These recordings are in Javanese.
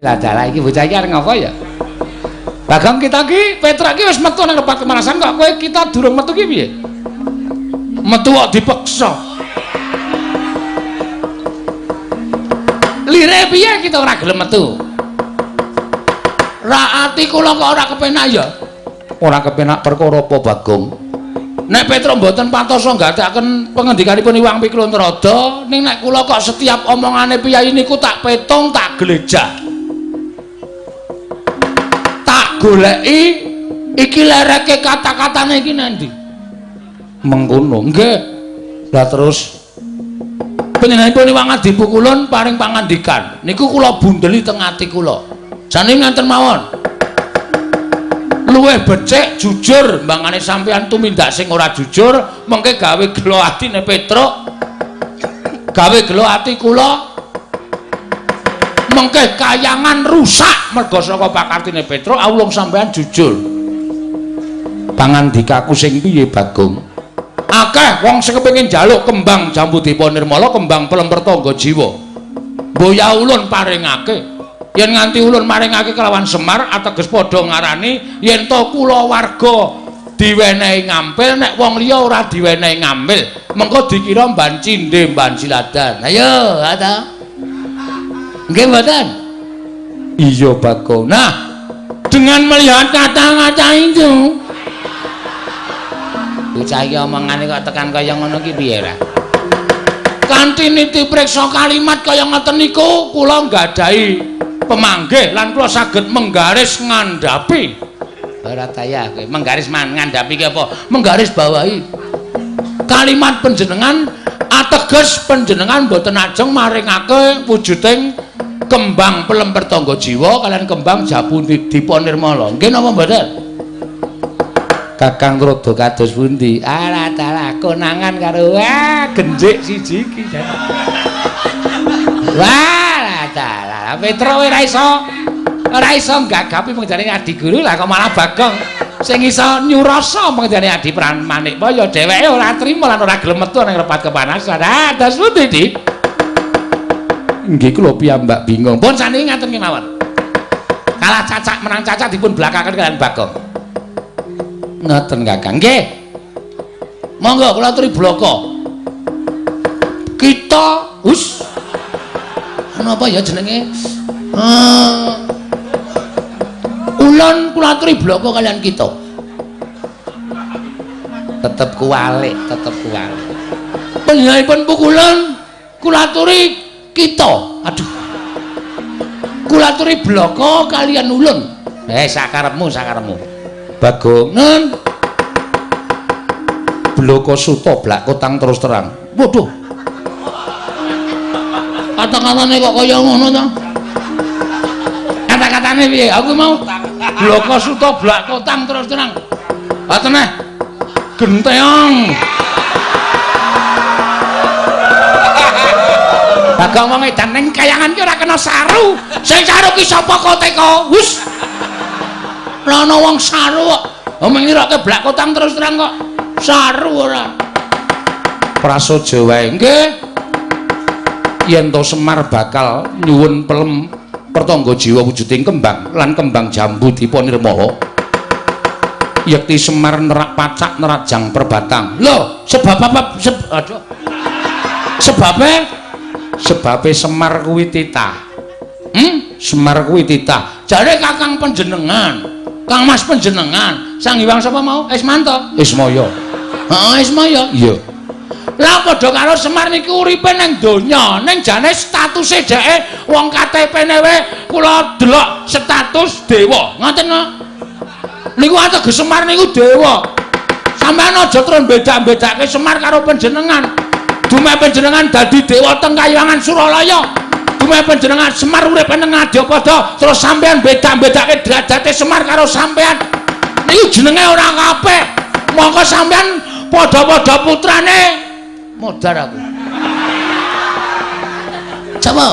Lah dalah iki bocah iki arep ngapa ya? Bagong kita ki Petruk ki wis metu nang tempat kemanasan kok kowe kita durung metu ki piye? Metu kok dipeksa. Lire piye kita ora gelem metu? Ra ati kula kok ora kepenak ya? Ora kepenak perkara apa Bagong? Nek Petruk mboten patosa nggatekaken pengendikanipun Iwang Pikluntrada, ning nek kula kok setiap omongane piyayi niku tak petung, tak glejah. Tak goleki iki lereke kata-katane iki nandi? Mengkono. Nggih. Lah terus panjenenganipun Iwang Adipukulun paring pangandikan. Niku kula bundeli teng ati kula. Jane ngaten mawon. Luwih becik jujur mbangane sampeyan tumindak sing ora jujur mengke gawe gelo atine Petruk, gawe gelo ati kula, mengke kayangan rusak merga saka pakartine Petruk. Awulung sampeyan jujur. Pangandikaku sing piye Bagong? Akeh wong sing kepengin njaluk kembang jambu dipa nirmala, kembang pelemper tangga jiwa. Mboya ulun paringake. Yen nganti ulun maringake kelawan Semar ateges padha ngarani yen to kula warga diwenehi ngampil, nek wong liya ora diwenehi ngampil mengko dikira mban cindhe mban siladan. Ayo ta? Nggih mboten? Iya Bagong. Nah, dengan melihat kata-kata itu, bocah iki omongane kok tekan kaya ngono ki piye ra? Kanthi niti priksa kalimat kaya ngoten niku kula nggadahi pemanggih lan kula saged menggaris ngandhapi. Ora tayah kowe menggaris ngandhapi ki apa? Menggaris bawahi kalimat panjenengan ateges panjenengan mboten ajeng maringake wujuding kembang pelemper tangga jiwa kalian kembang jambu dipa nirmala. Nggih napa mboten? Kakang Trada kados pundi? Alah dalah konangan karo wah genjik siji iki. Wah dalah Petruk ora iso nggagapi pengjane adi guru, lah kok malah Bagong sing iso nyurasa pengjane adi Manikmaya dheweke ora trima lan ora gelem metu nang repat kepanasan. Ah, dos pundi, Dik? Nggih kula piyambak bingung. Pun saniki ngaten kemawon. Kalah cacak menang cacak dipun blakaken kalian Bagong. Ngoten Kakang. Nggih. Monggo kula aturi blaka. Kita hus. Napa ya jenenge? Ulun kula aturi blaka kalian kita. Tetep kuwalik, tetep kuwalik. Panjenenganipun pukulan kula aturi kita. Aduh. Kula aturi blaka kalian ulun. Sakarepmu, sakarepmu. Bagong, nen. Blaka suta blak kotang terus terang. Waduh. Kata-katane kok kaya ngono ta? Kata-katane piye? Aku mau blaka suta blak kotang terus terang. Ha teneh. Genteong. Bagong wong edan ning kayangan ki ora kena saru. Sing saru ki sapa koteka? Hus. Ora ana wong saru kok. Wong ngiroke blak kotang terus terang kok saru ora. Prasaja wae. Nggih. Yen to Semar bakal nyuwun pelem pertangga jiwa wujuding kembang lan kembang jambu dipa nirmala. Yekti Semar nerak pacak nerajang perbatang. Lho, sebab apa? Aduh. Sebabe Semar kuwi titah. Semar kuwi titah. Jare Kakang panjenengan, Kang Mas panjenengan, Sang Hyang sapa mau? Ismanto. Ismaya. Heeh, Ismaya. Iya. Lah padha karo Semar niku uripe nang donya, ning jane statuse dheke wong KTP-ne wae kula delok status dewa. Ngoten kok. Niku ateges Semar niku dewa. Sampeyan aja terus beda-bedake Semar karo panjenengan. Dumeh panjenengan dadi dewa teng Kayangan Suralaya. Dumeh panjenengan Semar urip nang Ngadyapada, terus sampeyan beda-bedake derajate Semar karo sampeyan. Niku jenenge ora kabeh. Mongko sampeyan padha-padha putrane modar aku. Sapa?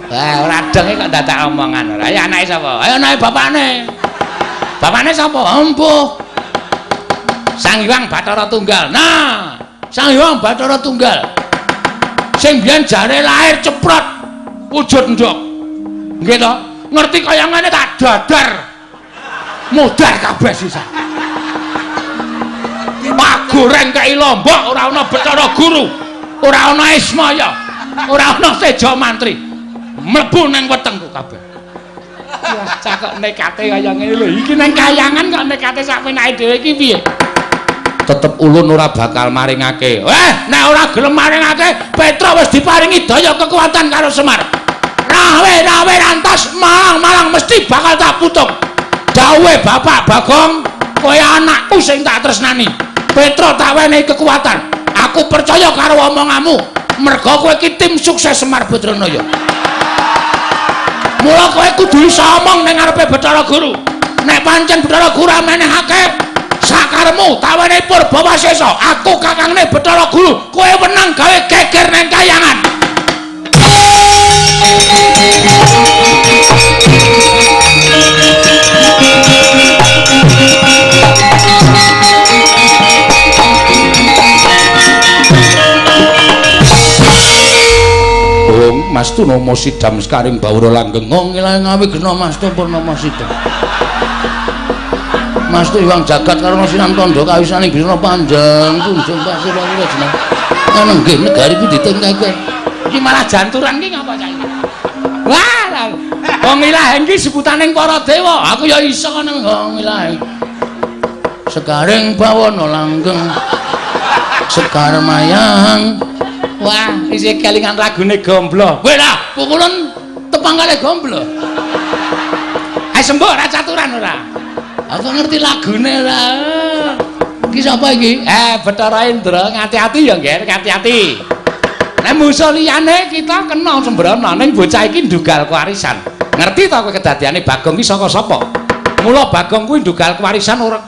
Wah, ora denge kok dadak omongan ora. Ayo anake sapa? Ayo anake bapakne. Bapakne sapa? Empuh. Sang Hyang Bathara Tunggal. Nah, Sang Hyang Bathara Tunggal. Sing biyen jare lahir ceprot wujud ndok. Nggih to? Ngerti kaya ngene tak dadar. Modar kabeh sisa. Pak goreng kei lombok ora ana Bathara Guru, ora ana Ismaya, ora ana Seja Mantri. Mlebu nang wetengku kabeh. Wah, cah kok nekate kaya ngene lho. Iki nang kayangan kok nekate sak penake dhewe iki piye? Tetep ulun ora bakal maringake. Eh, nek ora gelem maringake, Petruk wis diparingi daya kekuatan karo Semar. Rawe-rawe rantas malang-malang mesti bakal tak putung. Dawuhe Bapak Bagong, kowe anakku sing tak tresnani. Petruk tak wenehi kekuatan. Aku percaya karo omonganmu. Merga kowe iki tim sukses Semar Badranaya. Mula kowe kudu iso omong ning ngarepe Bathara Guru. Nek pancen Bathara Guru amenehake sakaremu tak wenehi purba wasesa. Aku kakangne Bathara Guru, kowe wenang gawe geger nang kayangan. Ong Mastu nama sidam sekaring bawura langgeng. Ngong ilang awigena Mastu purnama sidam. Mastu iwang jagat karana sinam tandha kawisaning bisana panjang tunjung pasir wira jeneng. Ana nggih negari ku ditengkake. Iki malah janturan ki ngapa cah iki? Wah, wong ilaheng ki sebutaning para dewa. Aku ya iso ngono wong ilaheng. Sekaring bawana langgeng. Sekar mayang. Wah, isih kelingan lagune Gomblo. Kowe lah, pukulan tepang kali Gomblo. Ayo sembuh ora caturan ora. Aku ngerti lagune ora. Iki sapa iki? Bathara Indra, ngati-ati ya, Ngger, ngati-ati. Nek musuh liyane kita kena sembrono, ning bocah iki ndugal kewarisan. Ngerti ta kowe kedadiane Bagong iki saka sapa? Mula Bagong kuwi ndugal kewarisan ora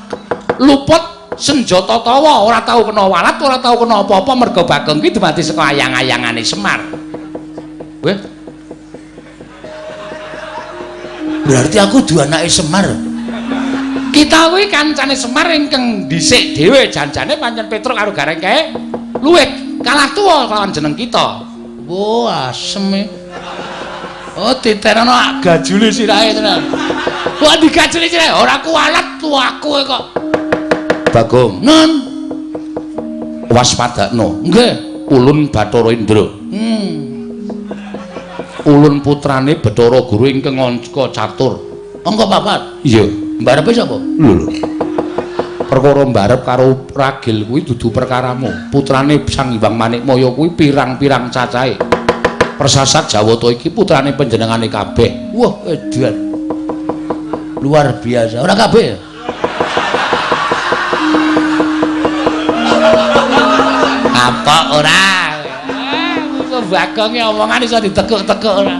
luput senjata tawa, ora tau kena walat, ora tau kena apa-apa merga Bagong ki dumadi saka ayang-ayangane Semar. Weh. Berarti aku duwe anake Semar. Kita kuwi kancane Semar ingkang dhisik dhewe janjane pancen Petruk karo Gareng kae luwih kalah tuwa lawan jeneng kita. Wah, asem e. Oh, titenono gajule sirahe tenan. Wah, digajuli sirahe ora kuwalat tuaku kok. Bagong, non waspadakno. Nggih, ulun Bathara Indra. Ulun putrane Bathara Guru ingkang angka catur. Angka papat? Iya. Mbarepe sapa? Lho lho. Perkara mbarep karo ragil kuwi dudu perkaramu. Putrane Sang Hyang Manikmaya kuwi pirang-pirang cacahe. Persasat Jawata iki putrane panjenengane kabeh. Wah, edan. Luar biasa. Ora kabeh. Apa ora? Musuh Bagong omongan iso ditekuk-tekuk ora.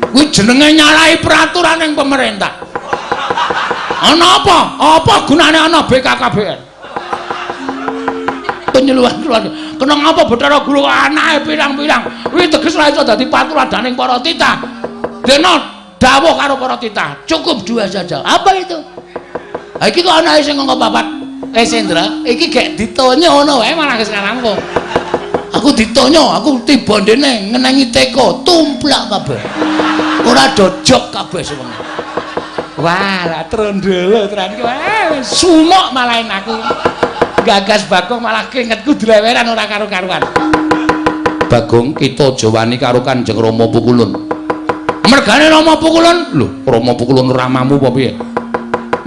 Kuwi jenenge nyalahi peraturan ning pemerintah. Ana apa? Apa gunane ana BKKBN? Penyeluhan keluarga. Kena ngapa Bathara Guru anake pirang-pirang? Kuwi teges ora iso dadi paturadaning para titah. Dene dawuh karo para titah, cukup dua saja. Apa itu? Ha iki kok anake sing angka papat. Sendra, iki gek ditonyo ngono wae malah wis rampung. Aku ditonyo, aku tiba ndene ngenengi teko, tumplak kabeh. Ora dojok kabeh sewengi. Wah, lah trondolo tenan iki. Wah, sumuk malah aku. Gagas Bagong malah keringetku dleweran ora karo-karuan. Bagong, kita aja wani karo Kanjeng Rama Pukulun. Mergane Rama Pukulun, lho, Rama Pukulun ramamu apa piye?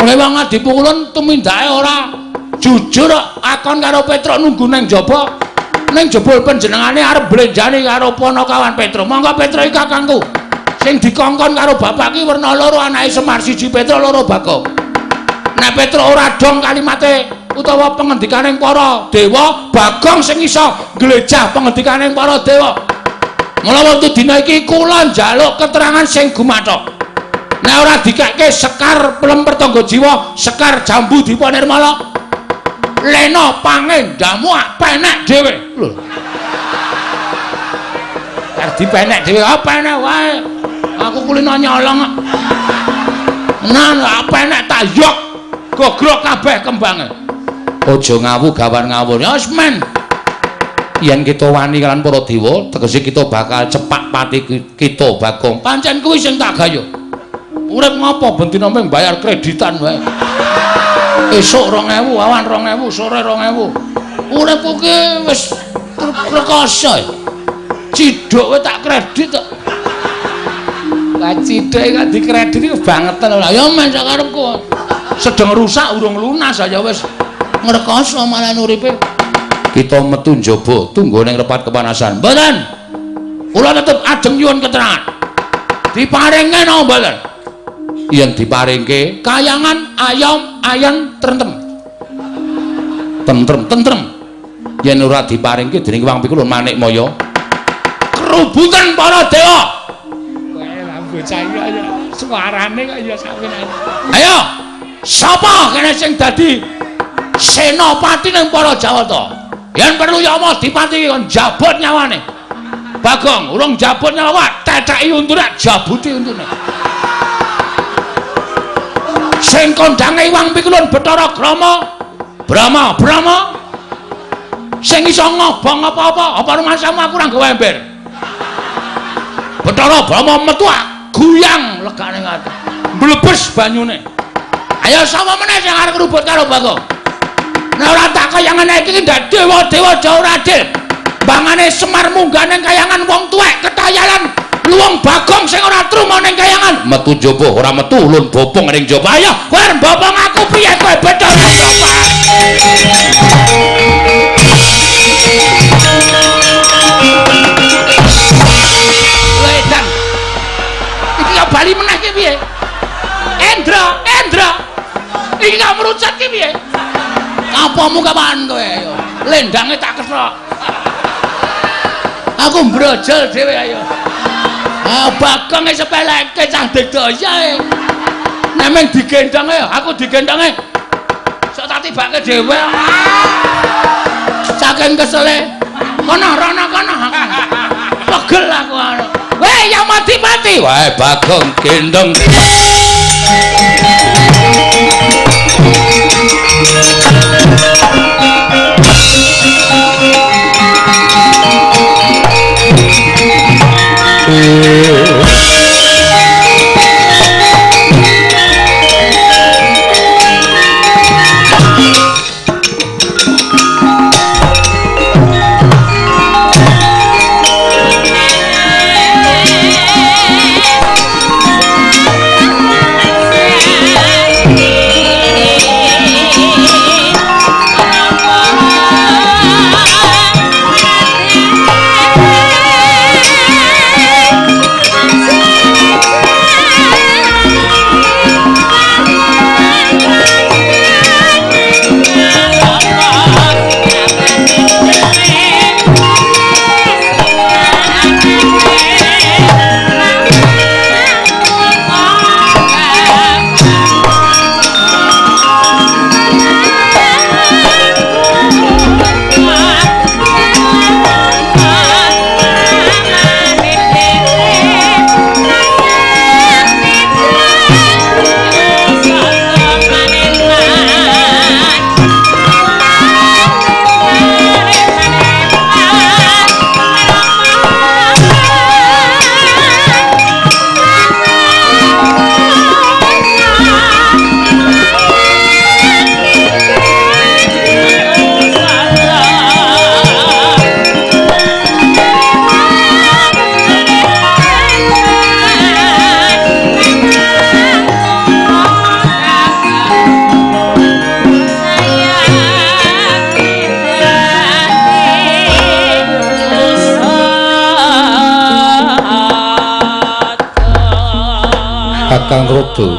Mulai wong Adi Pukulun tumindake ora jujur akon karo Petruk nunggu nang jaba. Ning jebul panjenengane arep blenjani karo panakawan Petruk. Monggo Petruk iki kakangku. Sing dikongkon karo bapak ki werna loro anake Semar, siji Petruk loro Bagong. Nek Petruk ora dong kalimate utawa pengendikaning para dewa, Bagong sing iso nglejah pengendikaning para dewa. Mula wonten dina iki kula njaluk keterangan sing gumathok. Nek ora dikekke sekar pelem pertangga jiwa, sekar jambu dipa nirmala. Lena pangendamu penek dhewe. Lho. Arep dipenek dhewe, ah penek wae. Aku kulino nyolong kok. Nah, penek tak yok. Gogrok kabeh kembange. Aja ngawu gawan ngawur. Ya wis men. Yen kita wani kalian para dewa, tegese kita bakal cepak pati kita Bagong. Pancen kuwi sing tak gayo. Urip ngopo ben dina mung bayar kreditan wae. Esuk 2000, awan 2000, sore 2000. Uripku ki wis rekoso. Cidhuk wae tak kredit kok. Lah cidhuk kok dikredit iku bangetan ora. Ya men sak karepku. Sedeng rusak urung lunas aja wis ngrekoso malah uripe. Kita metu njaba tunggu ning repat kepanasan. Mboten. Kula tetep ajeng nyuwun keterangan. Diparingke napa mboten? Yen diparingke kayangan ayam ayan trentem. Tentrem tentrem. Yen ora diparingke dening Wang Pikulun Manikmaya. Kerubutan para dewa. Kowe lah bocah iki ya suarane kok ya sakmenane. Ayo, sapa kene sing dadi senopati ning para Jawata? Yen perlu Yama dipati kon jabut nyawane. Bagong, urung jabut nyawa, tetheki untune, jabuti untune. Sing kondange Wang Pikulun Bathara Grama, Brahma, Brahma. Sing iso ngobong apa-apa, apa rumasamu aku ora nggawa ember. Bathara Brahma metu guyang legane ngati. Mblebes banyune. Ayo sapa meneh sing arep ngrubut karo Bagong? Nek ora tak kaya ngene iki ndak dewa-dewa jauh ora adil. Bangane Semar munggah ning kayangan wong tuwek ketayalan luwung Bagong sing ora truma ning kayangan. Metu njaba ora metu ulun bopong ning njaba. Ayo kowe arep bopong aku piye kowe Bathara Brahma? Wedan. Iki kok bali meneh ki piye? Endra, Endra. Iki kok merucut ki piye? Apamu kapan kowe ayo? Lendange tak kethok. Aku mbrojol dhewe ayo. Ah Bagong e sepeleke cah digdaya e. Nek meng digendhong ayo, aku digendhonge. Sok tak tibake dhewe. Saking kesele. Kono rono kono. Pegel aku anu. Weh ya mati-mati. Wah Bagong gendhong. Kakang Rada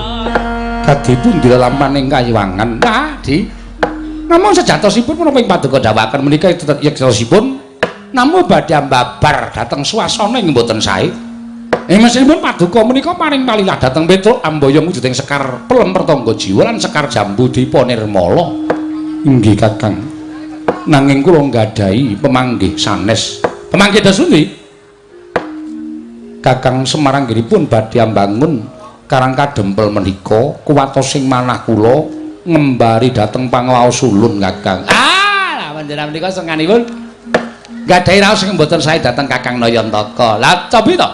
kadipun dilelampaning kayiwangan. Nah, Di. Namung sejatosipun menapa ing paduka dawuhaken menika yektosipun namung badhe ambabar dhateng swasana ing mboten sae. Ing mesinipun paduka menika paring palilah dhateng Petruk amboyong wujuding sekar pelem pertangga jiwa lan sekar jambu dipa nirmala. Inggih Kakang. Nanging kula nggadahi pemanggih sanes. Pemanggih dos pundi? Kakang Semar anggenipun badhe ambangun Karang Kadempel menika kuwatosing manah kula ngembari dhateng pangawaos ulun Kakang. Ah, lah panjenengan menika senganipun Gadhahi raos sing mboten sae dhateng Kakang Nayantaka. Lah cobi to.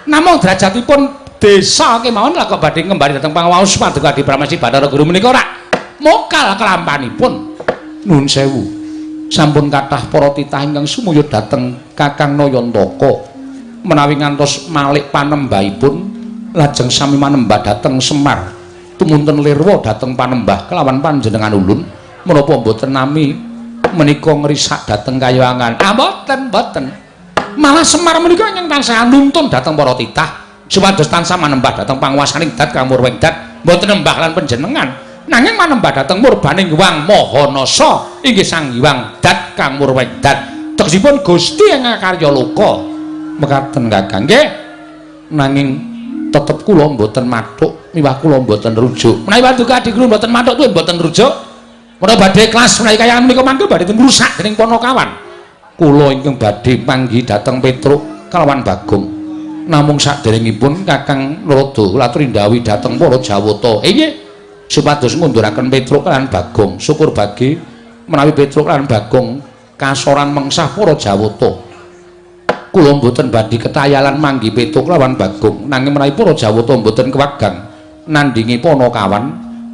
Namung derajatipun desa kemawon lah kok badhe ngembari dhateng pangawaos Paduka Adi Pramesti Bathara Guru menika ora mokal kelampanipun. Nuwun sewu. Sampun kathah para titah ingkang sumuyut dhateng Kakang Nayantaka. Menawi ngantos malik panembahipun lajeng sami manembah dhateng Semar. Tumunten lirwa dhateng panembah kelawan panjenengan ulun menapa mboten nami menika ngrisak dhateng kayangan. Ah mboten, mboten. Malah Semar menika ingkang tansah nuntun dhateng para titah supados tansah manembah dhateng panguwasaning dat kang murwing dat mboten nembah lan panjenengan nanging manembah dhateng murbaning Hyang Maha Nasa inggih Sang Hyang Dat kang murwing dat tegesipun Gusti ingkang karya loka. Mekaten Kakang nggih. Nanging tetep kula mboten mathuk miwah kula mboten rujuk. Menawi Paduka Adi Guru mboten mathuk tuwin mboten rujuk. Menawi badhe kelas menawi kayangan menika mangke badhe ngrusak dening Panakawan. Kula ingkang badhe panggih dhateng Petruk kalawan Bagong. Namung saderengipun Kakang Narada kula aturi ndhawuhi dhateng para Jawata. Inggih supados ngunduraken Petruk lan Bagong. Syukur bagi menawi Petruk lan Bagong kasoran mengsah para Jawata. Kula mboten badhe ketayalan manggi Petruk lawan Bagong, nanging menawi para Jawata mboten kewagang nandhingi Panakawan,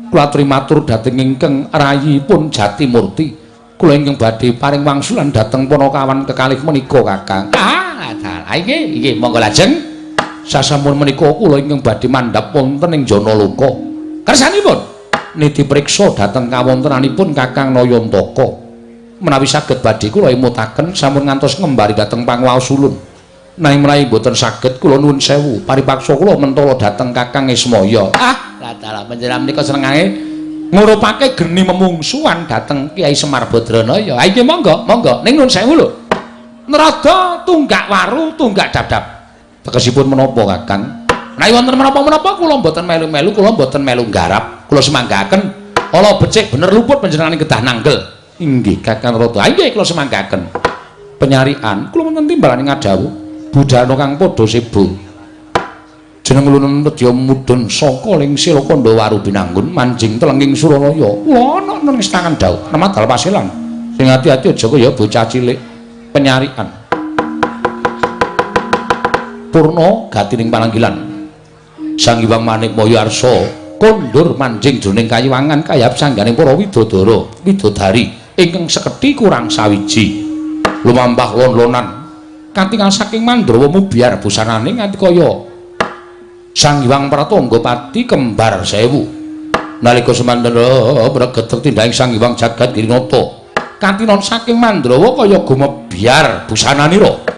kula aturi matur dhateng ingkang rayipun Jatimurti. Kula ingkang badhe paring wangsulan dhateng Panakawan kekalih menika Kakang. Ah, dalah inggih, inggih monggo lajeng. Sasampun menika kula ingkang badhe mandhap wonten ing Janaloka. Kersanipun niti priksa dhateng kawontenanipun Kakang Nayantaka. Menawi saged badhe kula emutaken sampun ngantos ngembari dhateng panguwaos ulun. Nanging menawi mboten saged kula nuwun sewu, paripaksa kula mentala dhateng Kakang Ismaya. Ah, lah dalah panjenengan menika senengane ngurupake geni memungsuhan dhateng Kyai Semar Badranaya. Ha inggih monggo, monggo. Ning nuwun sewu lho. Narada tunggak waru, tunggak dap-dap. Tegesipun menapa Kakang? Menawi wonten menapa-menapa kula mboten melu-melu, kula mboten melu nggarap. Kula semanggaken ala becik bener luput panjenengane kedah nanggel. Inggih Kakang Narada. Inggih kula semanggaken. Penyarian kula wonten timbalane ngadhawuh budhana kang padha sebo. Jeneng ulun nedya mudhun saka ling sila Kandha Waru binanggun manjing telenging Suranaya. Kula ana nang stangan dhaup nemadal pasilan. Sing ati-ati aja kaya bocah cilik. Penyarian. Purna gatining pananggilan. Sang Hyang Manikmaya Arsa kondur manjing jroning kayiwangan kayap sangganing para widodara, widodari ingkang sekedhi kurang sawiji. Lumampah lon-lonan katingal saking Mandrawa mubyar busanane nganti kaya Sang Hyang Pratangga Pati kembar sewu. Nalika semanten mregetek tindhaing Sang Hyang Jagat Girinata katinon saking Mandrawa kaya gumebyar busananira.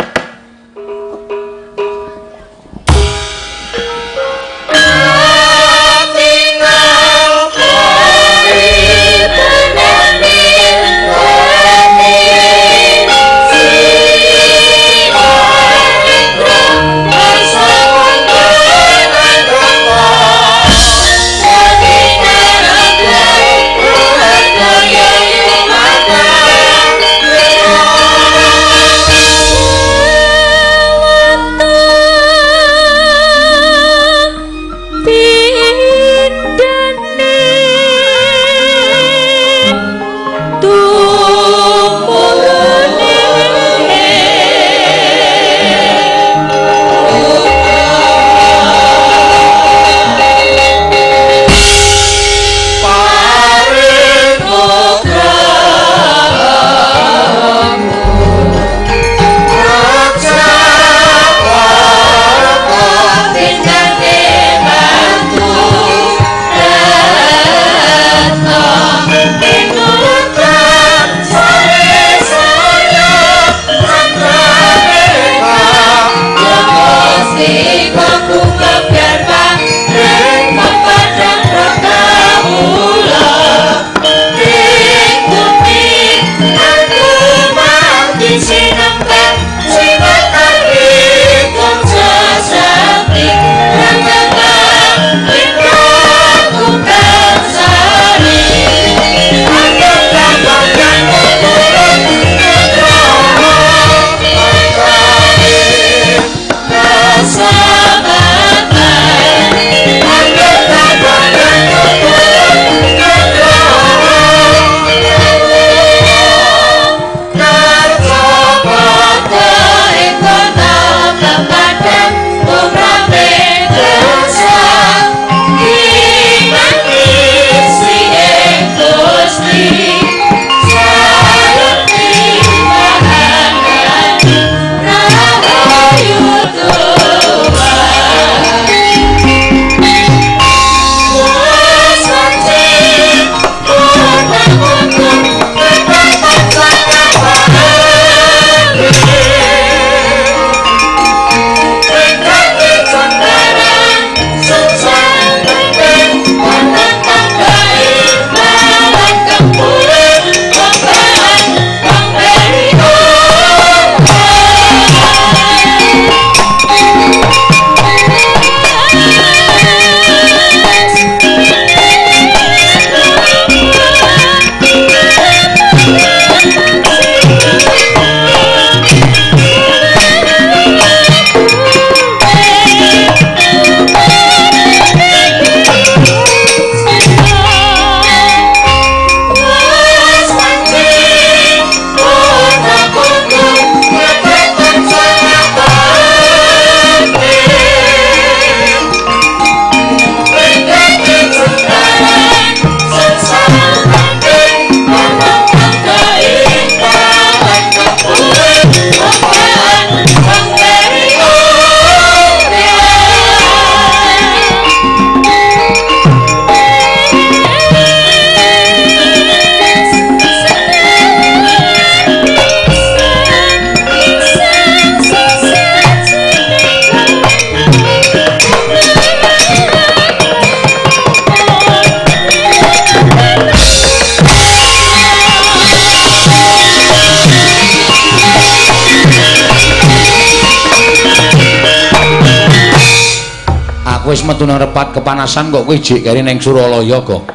Aku wis metu nang repat kepanasan kok kowe jek keri ning Suralaya kok.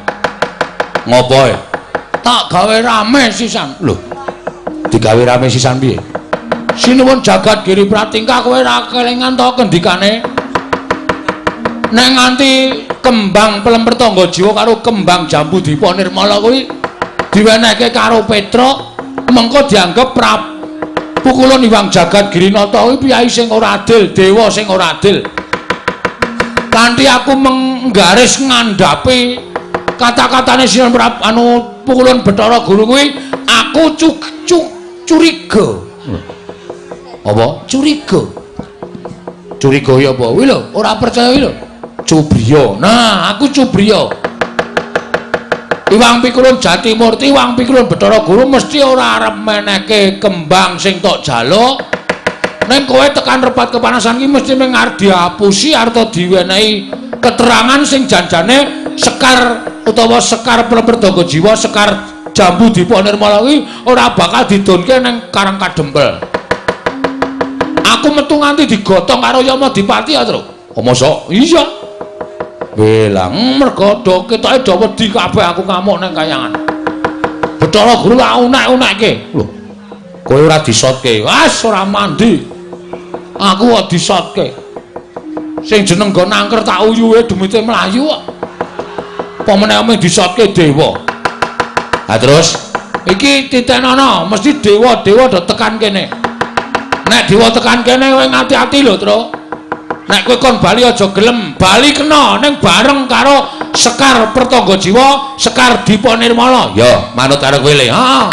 Ngopo e? Tak gawe rame sisan. Lho. Digawe rame sisan piye? Sinuwun jagat Giri Pratingkah kowe ora kelingan to kendikane? Nek nganti kembang Pelemper Tangga Jiwa karo kembang Jambu Dipa Nirmala kuwi diwenehke karo Petruk, mengko dianggep pukulun Hyang Jagat Girinata kuwi piyai sing ora adil, dewa sing ora adil. Kanthi aku menggaris ngandhapi kata-katane Sinuwun anu pukulun Bathara Guru kuwi, aku curiga. Apa? Curiga. Curiga ya apa? Kuwi lho, ora percaya kuwi lho. Cubriya. Nah, aku cubriya. Iwang Pikulun Jatimurti, Iwang Pikulun Bathara Guru mesti ora arep menehke kembang sing tok jaluk. Ning kowe tekan repat kepanasan ki mesti mung arep diapusi arta diwenehi keterangan sing janjane sekar utawa sekar Pelemper Tangga Jiwa, sekar Jambu Dipa Nirmala kuwi ora bakal didonke ning Karang Kadempel. Aku metu nganti digotong karo Yamadipati ya, Tru. Oh, mosok? Iya. Welang mergo do ketoke do wedi kabeh aku ngamuk ning kayangan. Bathara Guru tak unek-unekke. Lho. Kowe ora disotke. Wes ora mandi. Aku kok disotke. Sing jeneng nggon angker tak uyuhe demite mlayu kok. Apa meneh ame disotke dewa. Ha terus iki titenono mesti dewa-dewa do tekan kene. Nek dewa tekan kene kowe ngati-ati lho, Tru. Nek kowe kon bali aja gelem, bali kena ning bareng karo Sekar Pertangga Jiwa, Sekar Dipa Nirmala. Ya, manut karo kowe le. Heeh.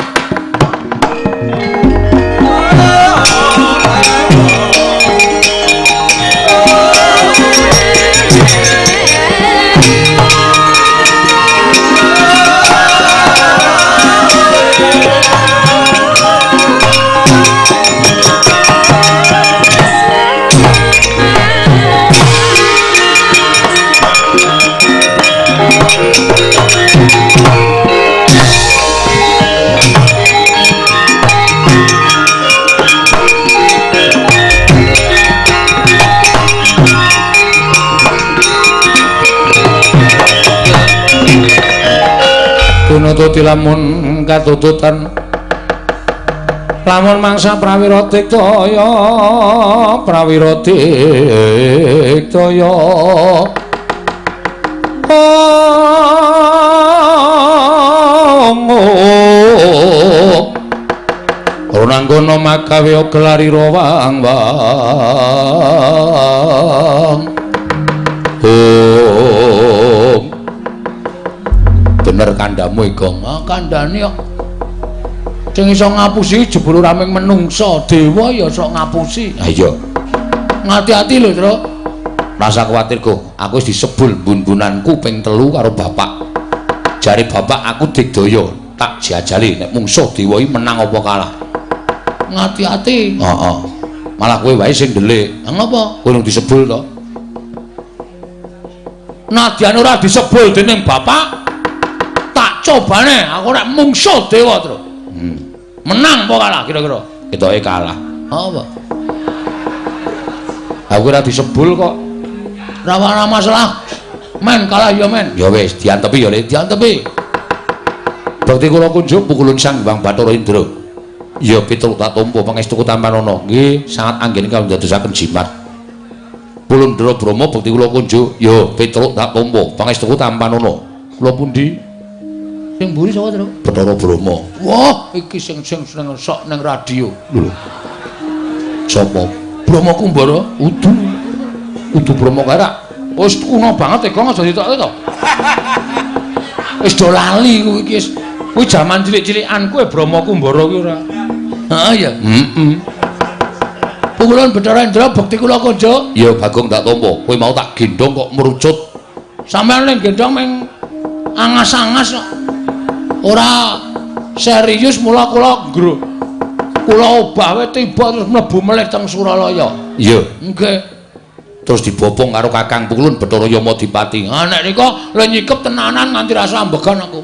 Tinututi lamun katututan lamun mangsa prawira diktaya prawira diktaya Runanggono magawe gelarira wang wang. Om. Bener kandhamu Igong. Ah kandhane kok. Sing iso ngapusi jebul ora mung menungsa, dewa ya sok ngapusi. Ha iya. Ngati-ati lho, Tru. Rasa kuwatir, Gong. Aku wis disebul bun-bunanku ping 3 karo bapak. Jare bapak aku digdaya, tak jajali nek mungsuh dewa iki menang apa kalah. Ngati-ati. Heeh. Malah kowe wae sing ndelik. Ha ngopo? Kowe nang disebul to. Nadyan ora disebul dening bapak, tak cobane aku nek mungsuh dewa, Tru. Menang apa kalah kira-kira? Ketoke kalah. Apa? Aku ora disebul kok. Ora masalah. Men kalah ya men. Ya wis diantepi ya Le, diantepi. Bakti kula kunjuk pukulun Sang Hyang Bathara Indra. Ya Petruk tak tampa pangestuku tampanana. Nggih, sangat anggene kawula ndadosaken jimat. Pulundra Brahma bekti kula kunjuk. Ya Petruk tak tampa pangestuku tampanana. Kula pundi? Sing mburi sapa, Tru? Bathara Brahma. Wah, iki sing sing seneng sok ning radio. Lho. Sapa? Brahma Kumbara? Udu. Udu Brahma kae rak. Wis kuno banget e, Gong, aja ditokke to. Wis do lali kuwi iki wis. Kuwi jaman cilik-cilikan kuwi Brahma Kumbara kuwi ora. Heeh ya. Heeh. Pukulun Bathara Indra bekti kula kunjuk. Ya Bagong tak tampa. Kowe mau tak gendhong kok merucut. Sampeyan ning gendhong ming angas-angas kok. Ora serius mula kula nggruk. Kula obah wae tiba terus mlebu melih teng Suralaya. Iya. Nggih. Terus dibopong karo Kakang Pukulun Bathara Yamadipati. Ha nek nika le nyikep tenanan nganti rasa ambegan aku.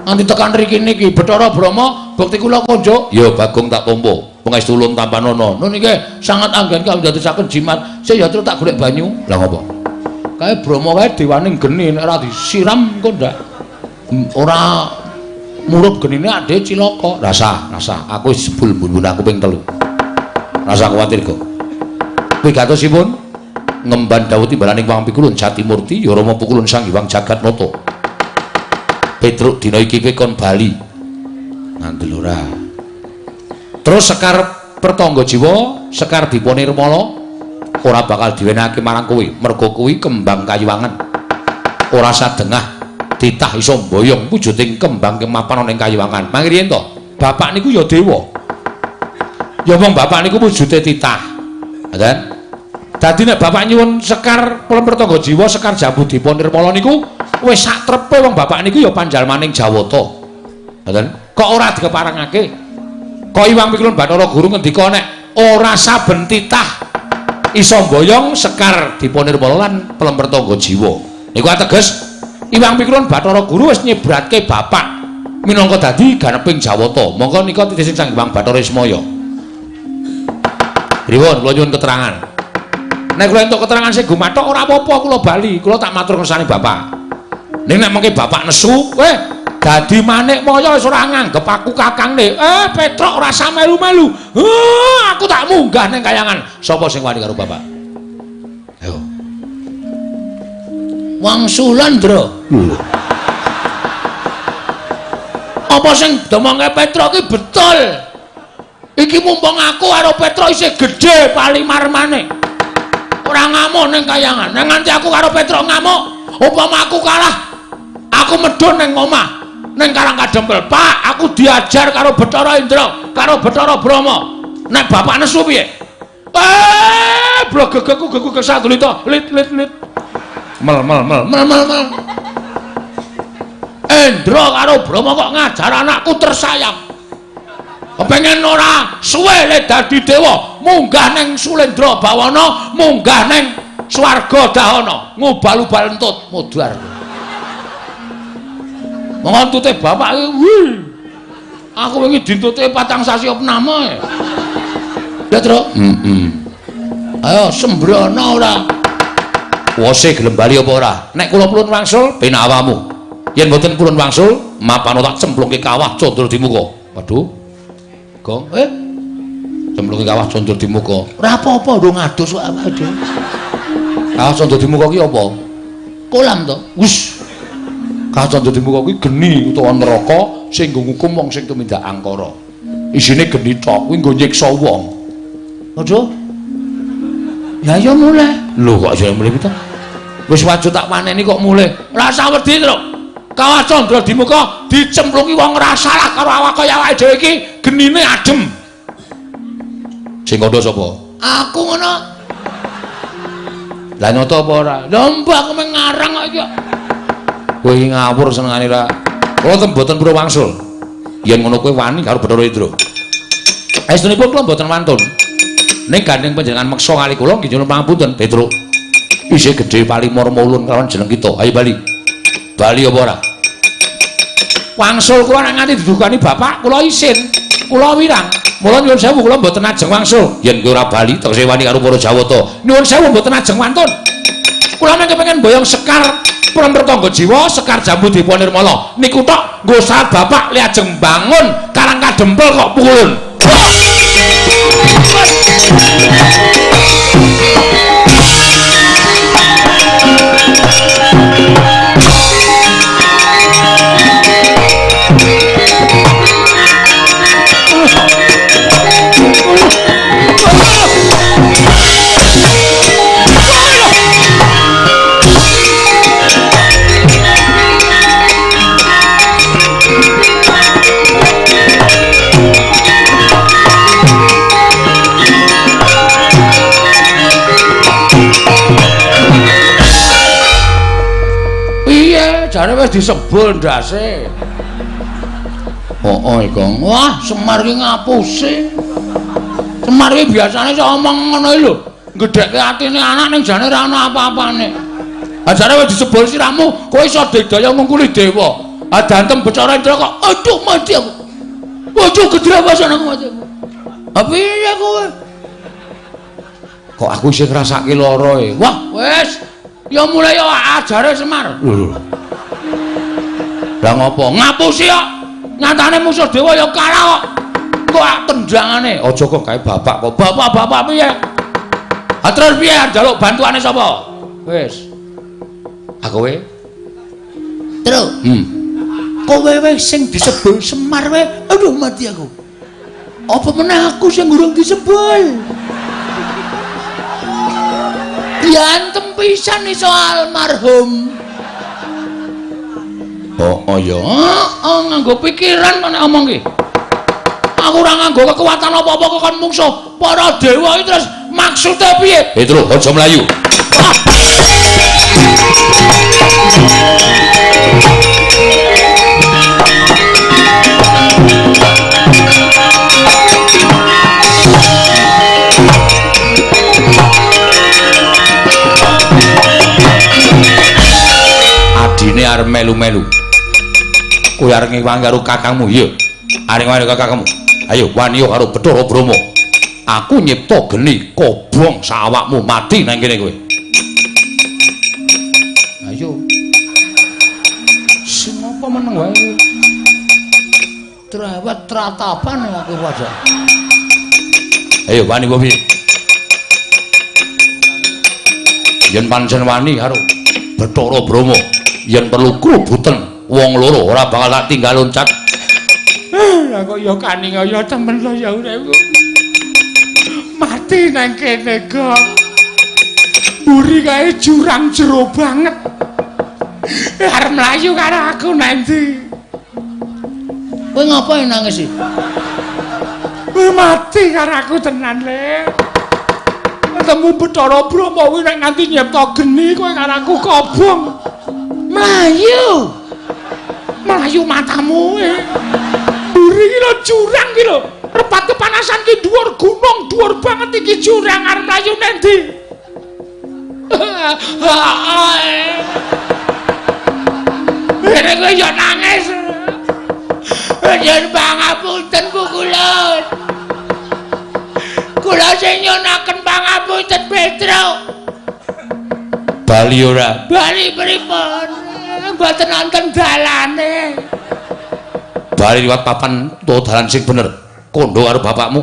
Nganti tekan mriki niki Bathara Brahma bekti kula kunjuk. Ya Bagong tak tampa. Pangestu ulun tampanana. Nun niki sangat anggen kawula ndadosaken jimat. Sik ya terus tak golek banyu. Lah ngopo? Kae Brahma kae dewaning geni nek ora disiram engko ndak ora murup genine ade cilaka. Rasa, rasa aku wis jebul mbun-mbun aku ping 3. Rasa kuwatir kok. Wigatosipun ngemban dawuh timbalaning Wang Pikulun Jatimurti ya Rama Pukulun Sang Hyang Jagatnata. Petruk dina iki kowe kon bali. Ngandel ora. Terus Sekar Pertangga Jiwa, Sekar Dipa Nirmala ora bakal diwenehake marang kowe, merga kuwi kembang kayuwangan. Ora sadengah titah iso mboyong wujuding kembang kemapan ana ing kayuwangan. Mangke riyen to, bapak niku ya dewa. Ya wong bapak niku wujude titah. Ngoten. Dadi nek bapak nyuwun Sekar Pertangga Jiwa, Sekar Jambu Dipa Nirmala niku wis sak trepe wong bapak niku ya panjalmaning Jawata. Ngoten. Kok ora dikeparengake? Kok Iwang Pikulun Bathara Guru ngendika nek ora saben titah iso mboyong Sekar Dipa Nirmala lan Pertangga Jiwa. Niku ateges Iwang Pikulun Bathara Guru wis nyebratke bapak minangka dadi ganeping Jawata. Monggo nika titih Sang Hyang Bathara Ismaya. Pripun kula nyuwun keterangan. Nek kula entuk keterangan sing gumathok ora apa-apa kula bali, kula tak matur kersane bapak. Ning nek mengke bapak nesu, dadi manik maya wis ora nganggep aku kakangne. Petruk ora usah melu-melu. Aku tak munggah ning kayangan. Sapa sing wani karo bapak? Ayo. Wangsulan, Ndra. Apa sing domongke Petruk iki betul? Iki mumpung aku karo Petruk isih gedhe palimarmane. Ora ngamuk ning kayangan. Nek nganti aku karo Petruk ngamuk, upama aku kalah, aku medhun ning omah, ning Karang Kadempel. Pak, aku diajar karo Bathara Indra, karo Bathara Brahma. Nek bapak nesu piye? Blogegeku geku sadulita, lit lit lit. Mel mel mel mel mel mel. Indra karo Brahma kok ngajar anakku tersayang. Kepengen ora suwe le dadi dewa, munggah ning Sulendra Bawana, munggah ning swarga Dahana, ngubal-ubal entut mudhar. Monggo entute bapak iki, wih. Aku wingi dintute 4 sasi opname. Ya, Truk? Heeh. Ayo sembrono ora. Wose gelem bali apa ora? Nek kula purun wangsul, penak awamu. Yen mboten purun wangsul, mapano tak cemplungke kawah Candra Dimuka. Waduh. Gong, cemplungke kawah Candra Dimuka. Ora apa-apa, ndung adus kok awake dhewe. Kawah Candra Dimuka ki apa? Kolam to. Wis. Kawah Candra Dimuka kuwi geni utawa neraka sing nggo ngukum wong sing tumindak angkara. Isine geni tok, kuwi nggo nyiksa wong. Waduh. Ya ya mulih. Lho kok aja mulih to? Wis wajib tak waneni kok mulih. Ora usah wedi, Truk. Kawah Candra Dimuka dicemplungi wong ora salah karo awak kaya awake dhewe iki, genine adem. Sing kandha sapa? Aku ngono. Lah nyoto apa ora? Lha mbah aku mung ngarang kok iki. Kowe iki ngawur senengane ra. Kula ten mboten purun wangsul. Yen ngono kowe wani karo Bathara Indra. Estunipun kula mboten wantun. Ning gandeng panjenengan meksa kali kula nggih nyuwun pangapunten, Petruk. Isih gedhe palimarma ulun kalawan jeneng kita. Ayo bali. Bali apa ora? Wangsul kula nek nganti didukani bapak kula isin. Kula wirang. Mula nyuwun sewu kula mboten ajeng wangsul. Yen kowe ora bali tegese wani karo para Jawata. Nyuwun sewu mboten ajeng wantun. Kula mung kepengin mboyong Sekar Pertangga Jiwa, Sekar Jambu Dipa Nirmala. Niku tok nggo saat bapak li ajeng bangun Karang Kadempel kok pukulun. Jare wis disebul ndase. Heeh, Kang. Wah, Semar ki ngapusi. Semar ki biasane iso omong ngono iki lho. Gedhekke atine anak ning jane ora ana apa-apane. Ah jare wis disebul siramu, kowe iso digdaya ngungkuli dewa. Ah dantem Bathara Indra kok aduh mati aku. Waduh gedhe aku mati aku. Ah piye kowe? Kok aku isih ngrasake lara e. Wah, wis. Ya mulai ya ajare Semar. Lho. Lah ngopo? Ngapusi kok. Nyatane musuh dewa ya kalah kok. Kok tendangane. Aja kok kae bapak kok. Bapak-bapak piye? Ha terus piye njaluk bantuane sapa? Wis. Aku kowe. Tru. Kowe wae sing disebul Semar wae. Aduh mati aku. Apa meneh aku sing urung disebul? Diantem pisan iso almarhum. Oh, oh ya. Heeh, nganggo pikiran kok nek omong ki. Aku ora nganggo kekuatan apa-apa kok kon mungsuh para dewa iki terus maksude piye? Petro, aja mlayu. Adine arep melu-melu. Kowe arep ngewangi karo kakangmu, iya. Arep ngewangi karo kakangmu. Ayo wani karo Bathara Brahma. Aku nyipta geni kobong sawakmu mati nang kene kowe. Ayo. Sing apa meneng wae kowe? Drawet tratapan aku padha. Ayo wani kowe piye? Yen pancen wani karo Bathara Brahma, yen perlu krubuten wong loro ora bakal tak tinggal loncat. Lah kok ya kaning ya temen lho ya uripku. Mati nang kene kok. Mburi kae jurang jero banget. Arep mlayu karo aku nang ndi? Kowe ngapa nangis iki? Kowe mati karo aku tenan, Le. Ketemu Bathara Brahma kuwi nek nganti nyipta geni kowe karo aku kobong. Mlayu. Mlayu matamu. Mburi iki lho jurang iki lho. Repat kepanasan ki dhuwur gunung, dhuwur banget iki jurang arep mlayu nang ndi? Ngene kowe yo nangis. Nyuwun pangapunten Bu Kulon. Kula sing nyuwunaken pangapunten Petro. Bali ora? Bali pripun? Mboten wonten dalane. Bali liwat papan utawa dalan sing bener. Kondo karo bapakmu.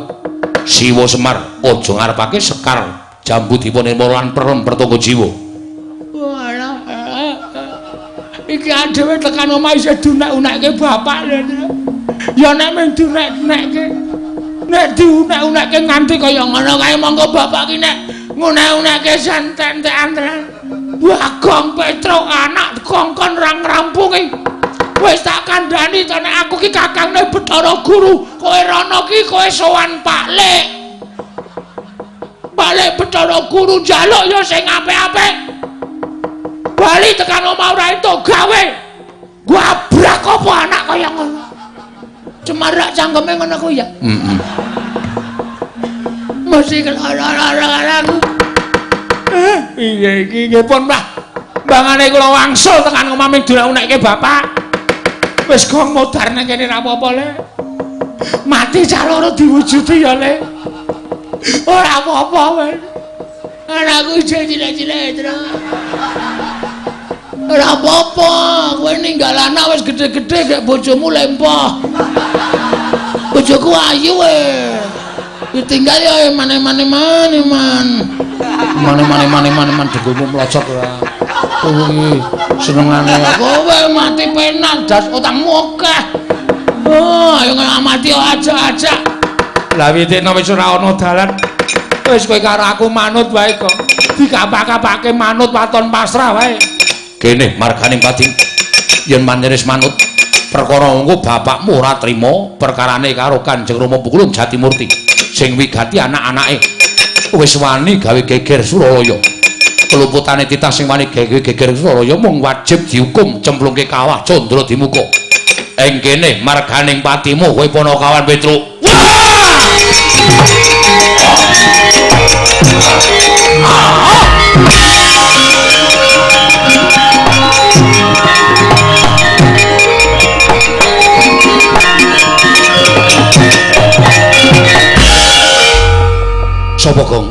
Siwa Semar aja ngarepake sekar jambu dipa nirmala lan perem pertangga jiwa. Walah. Iki dhewe tekan omah isih dunek-unekke bapak lho. Ya nek mung dunek-unekke. Nek diunek-unekke nganti kaya ngono kae monggo bapak ki nek ngunek-unekke santen-entekan tenan. Bagong Petro anak kongkon ra ngrampungi. Wis tak kandhani to nek aku ki kakangne Bathara Guru, kowe rono ki kowe sowan Pak Lek. Pak Lek Bathara Guru njaluk ya sing apik-apik. Bali tekan omah ora entuk gawe. Gabrak apa anak kaya ngono. Cemarak cangkeme ngono kuwi ya. Heeh. Mesti lara-lara aku. Piye iki nggih pun Mbah. Mbangane kula wangsul tekan omah ming dunek-unekke bapak. Wis gong modar nang kene ra apa-apa, Le. Mati cah loro diwujudi ya, Le. Ora apa-apa, wis. Anakku isih cilik-cilik, Tru. Ora apa-apa, kowe ninggal anak wis gedhe-gedhe gek bojomu lempoh. Bojoku ayu we. Ditinggal ya mane-mane mane-man. Mane-mane mane-mane dengkulmu mlocot ora. Kowe iki senengane kowe mati penak das utangmu akeh. Oh, ayo mati aja-aja. Lah witikno wis ora ana dalan. Wis kowe karo aku manut wae kok. Dikapak-kapake manut waton pasrah wae. Kene marganing pati yen manjenis manut perkara engko bapakmu ora trima perkarane karo Kanjeng Rama Pukulun Jatimurti sing wigati anak-anake wis wani gawe geger Suralaya. Keluputane titah sing wani gawe geger Suralaya mung wajib dihukum cemplungke kawah Candra Dimuka. Ing kene marganing patimu kowe Panakawan Petruk. Sapa, Gong?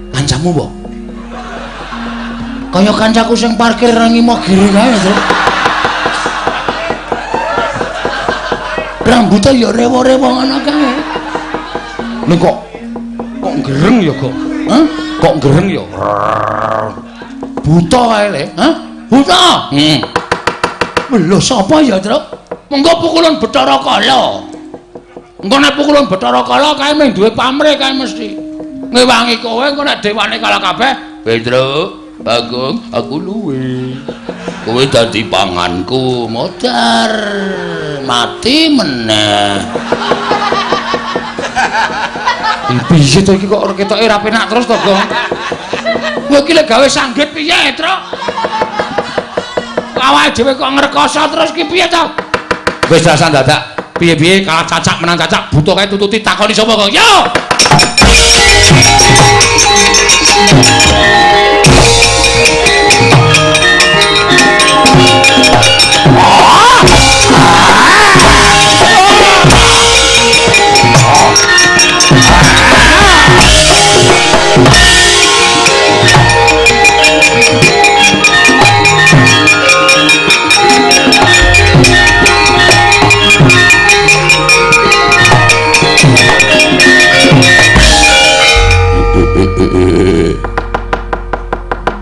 Kancamu apa? Kaya kancaku sing parkir nang Imogiri kae, Truk. Rambute ya rewo-rewo ngono kae. Ning kok gereng ya, Gong? Hah? Kok gereng ya? Buta kae le. Hah? Buta? Heeh. Lho sapa ya, Truk? Mengko pukulan Bathara Kala. Engko nek pukulan Bathara Kala kae mung duwe pamrih kae mesti. Ngewangi kowe engko nek dewane kalah kabeh, Petruk, Bagong, aku luwe. Kowe dadi panganku, modar mati meneh. Piye to iki kok ora ketoke ora penak terus to, Gong? Kowe iki lek gawe sanggit piye, Truk? Awake dhewe kok ngrekoso terus ki piye to? Wis rasah dadak piye-piye kalah cacak menang cacak buta kae tututi takoni sapa kok. Yo!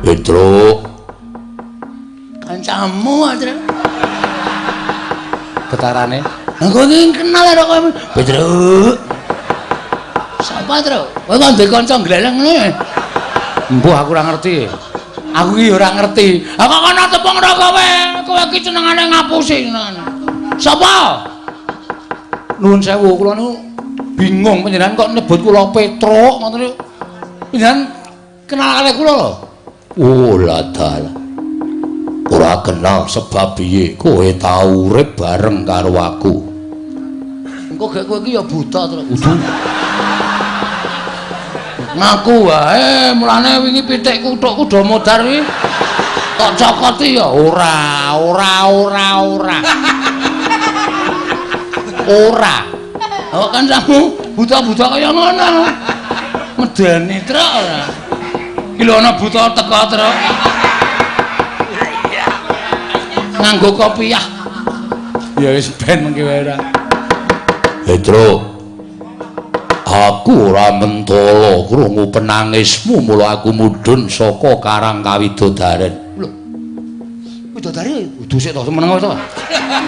Petruk, kancamu aja. Getarane. Aku iki kenal karo kowe. Petruk. Sapa, Truk? Kowe kok ndek kanca gleleng ngene? Mbuh aku ora ngerti. Aku iki ora ngerti. Ha kok kono tepung ora kowe? Kowe iki senengane ngapusi senengane. Sapa? Nuwun sewu, kula niku bingung panjenengan kok nyebut kula Petruk ngoten niku. Panjenengan kenal kalih kula lho. Oh, ladal. Ora kenal sebab piye kowe tau urip bareng karo aku. Engko gek kowe iki ya buta, Truk. Udu. Ngaku wae, mulane wingi pitikku thukku do modar iki. Tok cokoti ya ora, ora, ora, ora. Ora. Awak kancamu buta-buta kaya ngono. Medeni, Truk ora. Iki lho ana buta teka, Truk. Nganggo kopiah. Ya wis ben mengki wae ora. Petruk, aku ora mentala krungu penangismu mula aku mudhun saka Karang Kawidodaren. Lho. Widodari kudu sik to meneng to.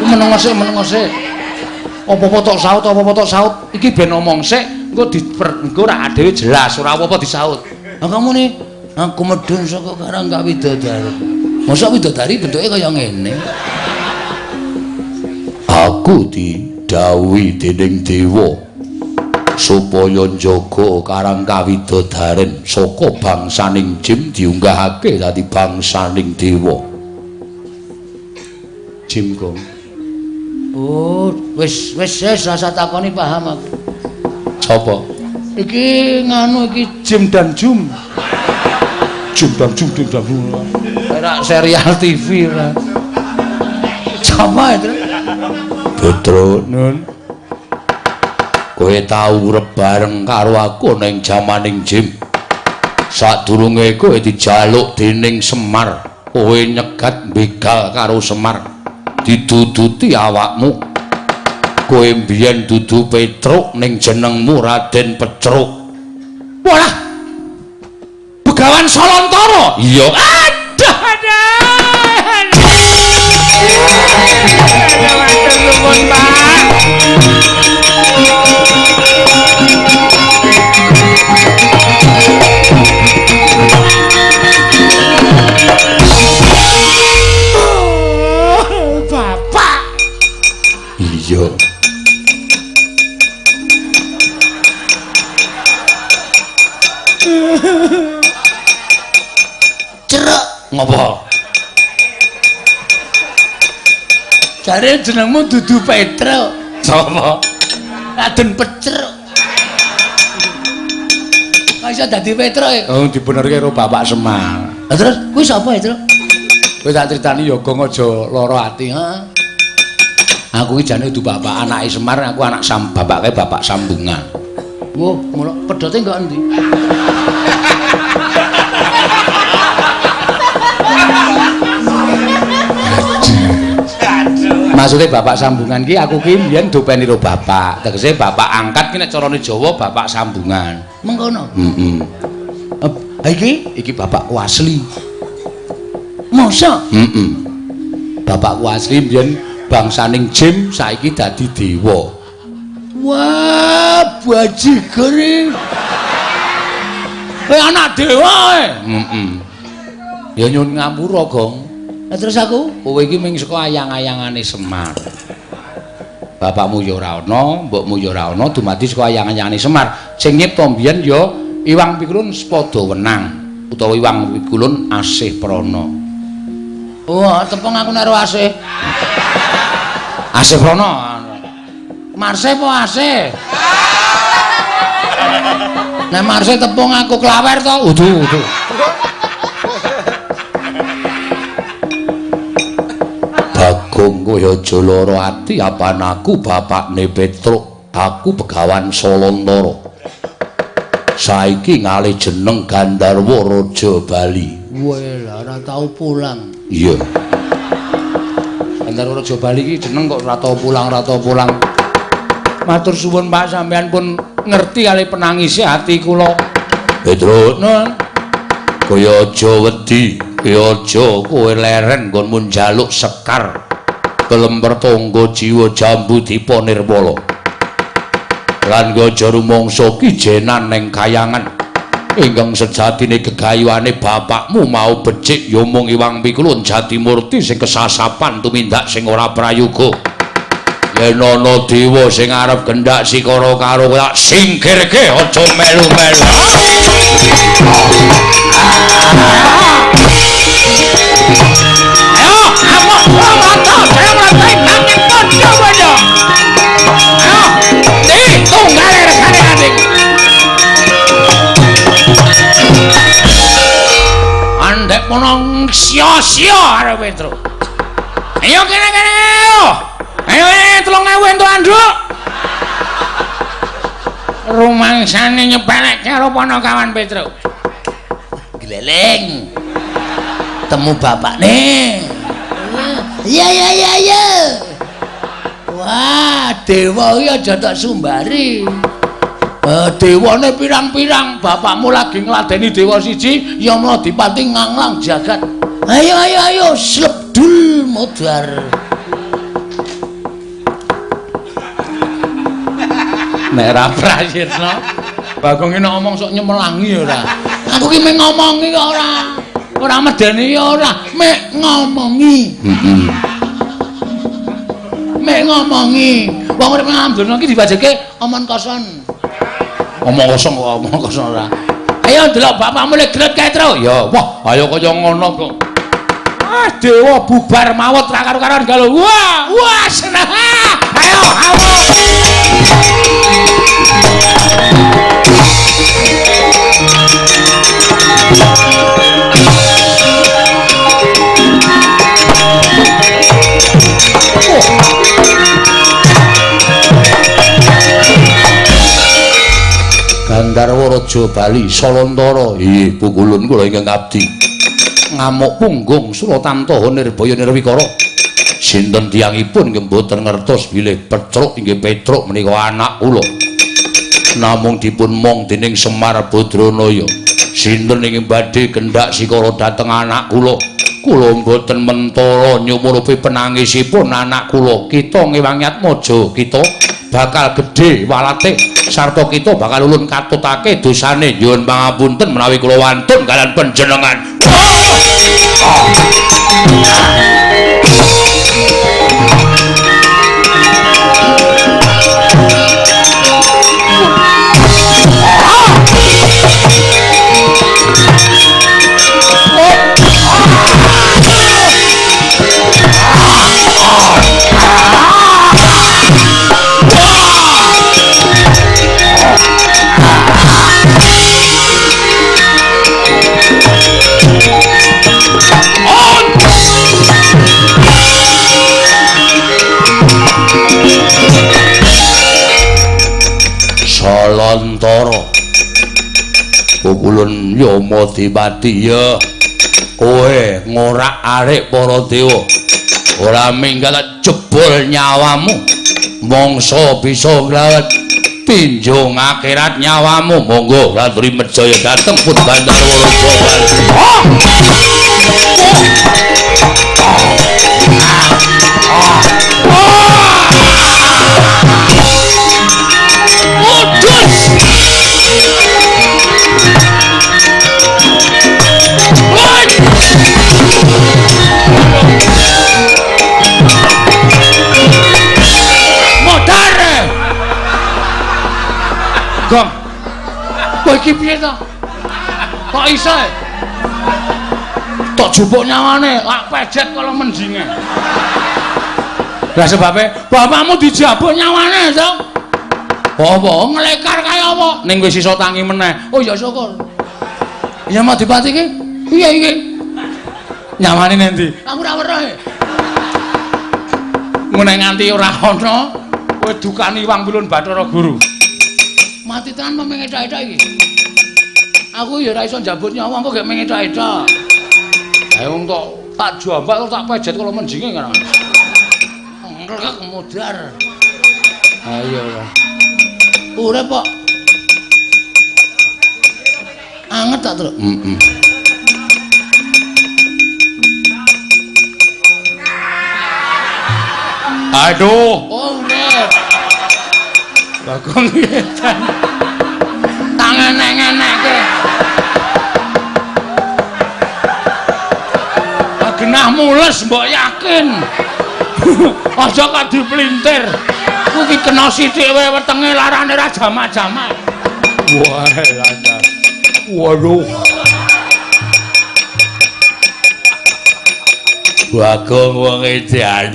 Meneng sik, meneng sik. Apa-apa tok saut, apa-apa tok saut. Iki ben omong sik, engko engko ora dhewe jelas, ora apa-apa disaut. Lah kamu nih, aku medhun saka Karang Kawidodaren. Mosok widodari bentuke kaya ngene. Aku didhawuhi dening dewa supaya njaga Karang Kawidodaren saka bangsaning jim diunggahake dadi bangsaning dewa. Jim Gong. Oh, wis wis wis rasa takoni paham aku. Sapa? Iki nganu iki Jim dan Jum. Jum dan Jum, Jum dan Jum. Ora serial TV ora. Sapa itu? Petruk, Nun. Kowe tau urip bareng karo aku ning jamaning Jim. Sadurunge kowe dijaluk dening Semar, kowe nyegat begal karo Semar. Diduduti awakmu. Kowe mbiyen dudu Petruk ning jenengmu Raden Pecruk. Walah. Begawan Solontara. Iya. Aduh, aduh. Aduh, nuwun, Pak. Bapak. Iya. Cerek ngopo? Jare jenengmu dudu Petruk. Sapa? Raden Pecruk. Kok iso dadi Petruk e? Oh, dibenerke karo Bapak Semar. Lah terus kuwi sapa e, Truk? Kowe tak critani ya Gong aja lara ati, heeh. Aku iki jane dudu bapak anake Semar, aku anak bapake bapak sambungan. Wah, ngono pedote enggak endi? Maksude bapak sambungan ki aku ki mbiyen dopeni ro bapak. Tegese bapak angkat ki nek carane Jawa bapak sambungan. Mengkono. Heeh. Iki iki bapakku asli. Masa? Heeh. Bapakku asli mbiyen bangsaning jim saiki dadi dewa. Wah, bajigur. Kowe anak dewa kowe. Heeh. Ya nyuwun ngapura, Gong. Lah terus aku? Kowe iki mung saka ayang-ayangane Semar. Bapakmu ya ora ana, mbokmu ya ora ana, dumadi saka ayang-ayangane Semar. Sing nyipta mbiyen ya Iwang Pikulun Sepada Wenang utawa Iwang Pikulun Asih Prana. Wah, tepung aku nek asih. Asih Prana. Marse apa asih? Nek marse tepung aku klawer to. Udu, udu. Bagong kowe aja lara ati apan aku bapakne Petruk, aku begawan Salantara. Saiki ngalih jeneng Gandharwa Raja Bali. Weh, lah ora tau pulang. Iya. Gandharwa Raja Bali iki jeneng kok ora tau pulang, ora tau pulang. Matur suwun Pak, sampean pun ngerti kali penangise ati kula. Petruk, Nun. Kowe aja wedi, kowe aja kowe leren nggonmu njaluk sekar kelemper tangga jiwa jambu dipa nirmala. Lan kowe aja rumangsa kijenan ning kayangan ingkang sejatine gegayuhane bapakmu mau becik ya mung Iwang Pikulun Jatimurti sing kesasapan tumindak sing ora prayoga. Yen ana dewa sing arep gendak sikara karo kowe tak singkirke, aja melu-melu. Ayo, amok mata, saya meratai nanging padha-padha. Ayo, di tunggale regane adik. Andek mono sia-sia arep Petruk. Ayo kene-kene ayo. Ayo 3000 entuk anduk. Rumangsane nyepelek karo Panakawan Petruk. Gleleng. Temu bapakne. Iya iya iya iya. Wah, dewa iki aja tak sumbari. Dewane pirang-pirang, bapakmu lagi ngladeni dewa siji, ya mla dipati nganglang jagat. Ayo ayo ayo, slebdul modar. Nek ra prayitna, Bagong iki nek ngomong sok nyemelangi ora. Aku ki mek ngomongi kok ora. Ora medeni ya ora, mek ngomongi. Heeh. Mek ngomongi. Wong urip nang donya iki dibajeke omon kosong. Omong kosong kok, omong kosong ora. Ayo delok bapakmu lek gelut kae, Tru. Ya, wah, ayo kaya ngono kok. Ah, dewa bubar mawut ra karo-karoan galo. Wah, wah seneng. Ayo, ayo. Gandharwa Raja Bali Salantara. Inggih, pukulun kula ingkang abdi. Ngamuk punggung Suratantaha Nirbaya Nirwikara. Sinten tiyangipun nggih mboten ngertos bilih Petruk inggih Petruk menika anak kula. Namung dipun mong dening Semar Badranaya. Sinten ingkang badhe kendhak sikara dhateng anak kula? Kula mboten mentala nyumurupi penangisipun anak kula. Kita ngewangi atmaja kita bakal gedhe walate sarta kita bakal ulun katutake dosane. Nyuwun pangapunten menawi kula wantun kalian panjenengan. Salantara pukulun Yama Dipati ya kowe ngorak-arik para dewa. Ora minggat jebol nyawamu. Mongso bisa nglawat tinjung akhirat nyawamu. Monggo Ratri Mejaya dhateng pun Bandarwara Bali. Gong. Kowe iki piye to? Kok iso? Tok jupuk nyawane, lak pejet kala menjinge. Lah sebabe bapakmu dijabuk nyawane to? Apa nglekar kaya apa? Ning wis iso tangi meneh. Oh ya syukur. Ya Madipati iki piye iki? Nyawane nendi? Aku ora weruh. Ngene nganti ora ana kowe dukani Wang Wilun Bathara Guru. Mati tenan apa mengetok-etok iki? Aku ya ora iso njabut nyawa engko gek mengetok-etok. Ayo wong tok tak jambak tak pejet kala menjinge kan. Ngrek modar. Ayo lah. Urip kok. Anget tak, Truk? Heeh. Aduh. Oh, urip. Bagong edan. Tangan enek-enekke. Genah mules mbok yakin. Aja kok dipelintir. Kuwi kena sithik wae wetenge larane ra jamak-jamak. Wah, lancar. Waduh. Bagong wong edan.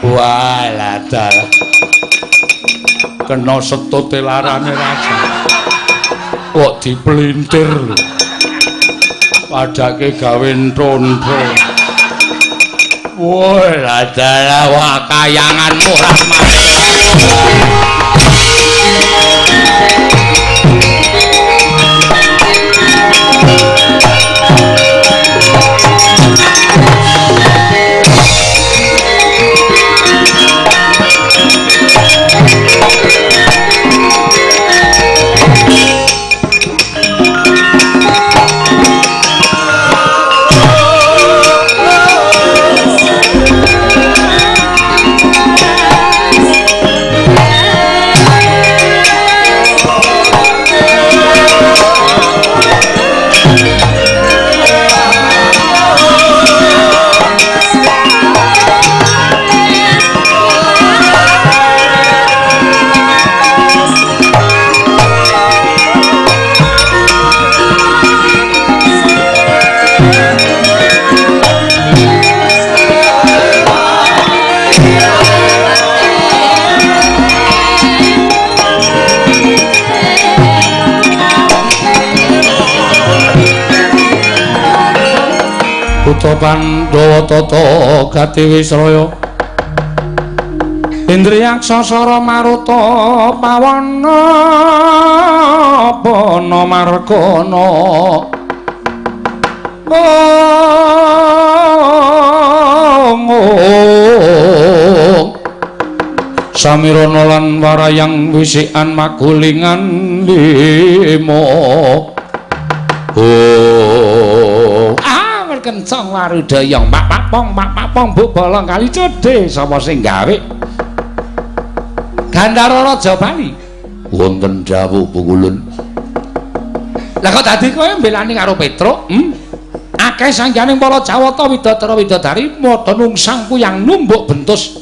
Wah, lancar. Kena setute larane raja. Kok dipelintir lho. Padake gawe ntontho. Wah, ladalah wah kayanganmu rahmat. Putra Pandhawa tata gati wisraya Indriyaksa sara maruta pawana pana margana Samirana lan warayang wisikan magulingan lima. Oh, kencang warudaya mak papong mak papong buk bolong kali cedhe sapa sing gawe Gandhara Raja Bali wonten dawuh Pukulun. Lah kok dadi kowe mbelani karo Petruk? Akeh sangganing para Jawata widadara widadari padha nungsang kuyang numbuk bentus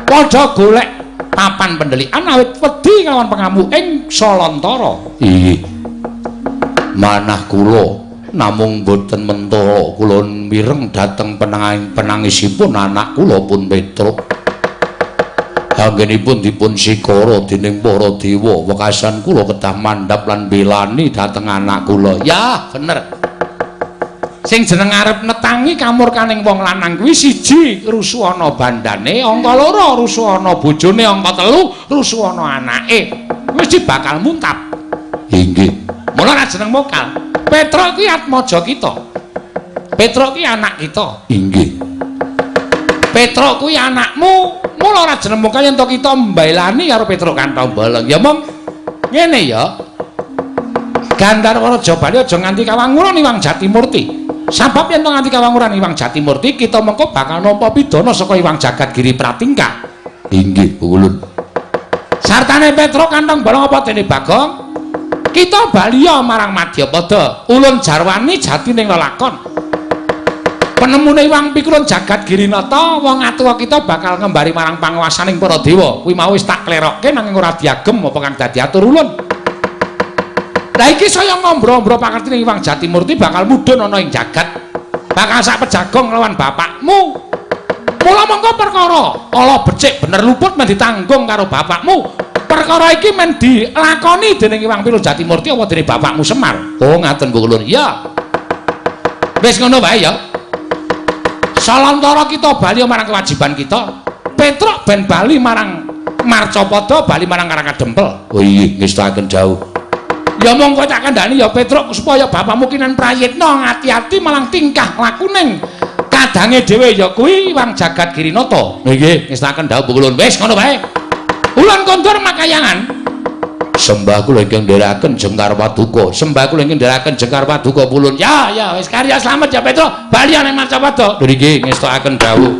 padha golek papan pendelikan awit wedi kelawan pengamuk ing Salantara. Inggih. Manah kula namung boten mentala kula mireng dhateng penangisipun anak kula pun Petruk. Anggenipun dipun sikara dening para dewa, wekasan kula kedah mandhap lan belani dhateng anak kula. Ya, bener. Sing jeneng arep netangi kamurkaning wong lanang kuwi siji rusuhana bandane, angka loro rusuhana bojone, angka telu rusuhana anake. Mesti bakal muntap. Inggih. Mula ra jeneng mokal. Petruk kuwi atmaja kita. Petruk ki anak kita. Inggih. Petruk kuwi anakmu. Mula ora jeneng kaya yen to kita mbelani karo Petruk Kantong Bolong. Ya mong ngene ya. Gandharwa Raja Bali aja nganti kawanguran Iwang Jatimurti. Sabab yen to nganti kawanguran Iwang Jatimurti, kita mengko bakal nampa pidana saka Iwang Jagat Giri Pratingkah. Inggih, Ulun. Sartane Petruk Kantong Bolong apa dene Bagong? Kita baliya marang Madyapada. Ulun jarwani jatining lelakon. Penemune Iwang Pikulun Jagat Girinata, wong atuwa kita bakal ngembari marang panguwasaning para dewa. Kuwi mau wis tak klerokke nanging ora diagem apa kang dadi atur ulun. Lah iki saya ngombro-ombro pakertine Iwang Jatimurti bakal mudhun ana ing jagat. Bakal sak pejagong nglawan bapakmu. Mula mongko perkara ala becik bener luput men ditanggung karo bapakmu. Perkara iki men dilakoni dening Iwang Pikulun Jatimurti apa dening bapakmu Semar. Oh, ngaten Bu Ulun. Iya. Wis ngono wae ya. Salantara kita bali marang kewajiban kita. Petruk ben bali marang Marcapada, bali marang Karangkadempel. Oh iya, ngestakaken dawuh. Ya mongko tak kandhani ya Petruk supaya bapakmu kinen prayitna ngati-ati malang tingkah lakuning kadange dhewe ya kuwi Iwang Jagat Girinata. Nggih, ngestakaken dawuh Bu Ulun. Wis ngono wae. Ulun kondur makayangan. Sembah kula ingkang ndherekaken jengkar paduka. Sembah kula ingkang ndherekaken jengkar paduka Ulun. Ya, ya wis karya slamet ya Petruk. Bali nang Marcapada. Nggih, ngestakaken dawuh.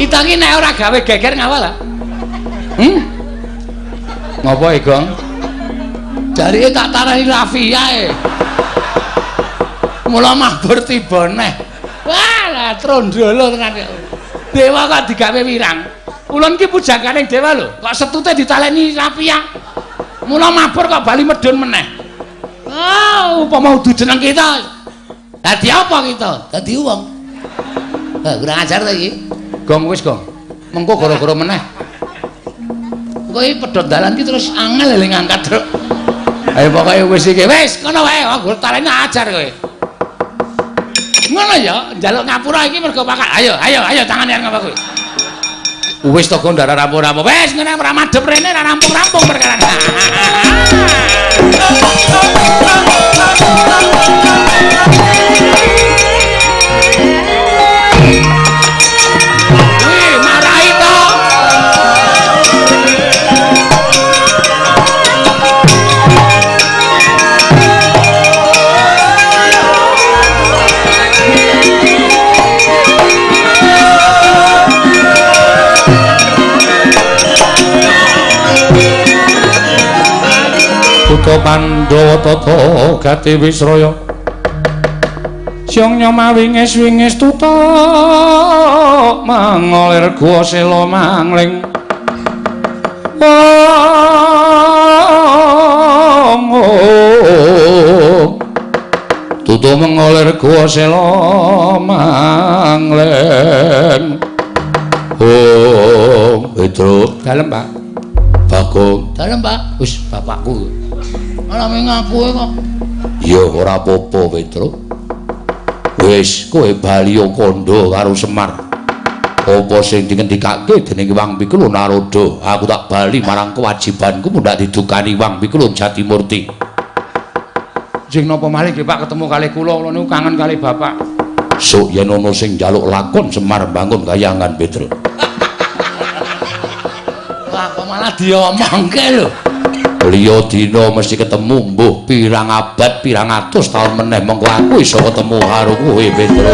Kita iki nek ora gawe geger ngawal ah. Ngopo e, Gong? Jarike tak tarani Rafia e. Mula mabur tiba neh. Wah, lah trondolo tenan. Dewa kok digawe wirang. Ulun ki pujangganing dewa lho, kok setute ditaleni Rafia. Mula mabur kok bali medhun meneh. Ah, upama udu jeneng kita. Dadi apa kita? Dadi wong. Ha, kurang ajar ta iki. Gong wis, Gong. Mengko gara-gara meneh. Engko iki pedhot dalan ki terus angel le ngangkat, Truk. Ayo pokoke wis iki. Wis, ngono wae, aku taleni ajar kowe. Ngono ya, njaluk ngapura iki mergo pakat. Ayo, ayo, ayo tangane arep ngapa kowe. Wis to Gong ndara rampung-rampung. Wis ngene ora madhep rene ora rampung-rampung perkara. Wih, marahi to. Putra Pandhawa tata gati Wisraya Syong nyoma wingis-wingis tutuk mangolir guwa sela mangling. Tutuk mengolir guwa sela mangling. Oh, Petruk. Dalem, Pak. Bagong. Dalem, Pak. Wis bapakku. Ora ngaku kok. Ya ora apa-apa, Petruk. Wis kowe bali kandha karo Semar. Apa sing dingendikake dening Iwang Pikulun Narada, aku tak bali marang kewajibanku mundhak didukani Iwang Pikulun Jatimurti. Jeng napa malih nggih Pak ketemu kalih kula, kula niku kangen kalih bapak. Sok yen ana sing njaluk lakon Semar bangun kayangan, Petruk. Wah, kok malah diomongke lho. Liya dina mesti ketemu mbuh pirang abad pirang atus taun meneh mengko aku iso ketemu karo kowe, Petruk.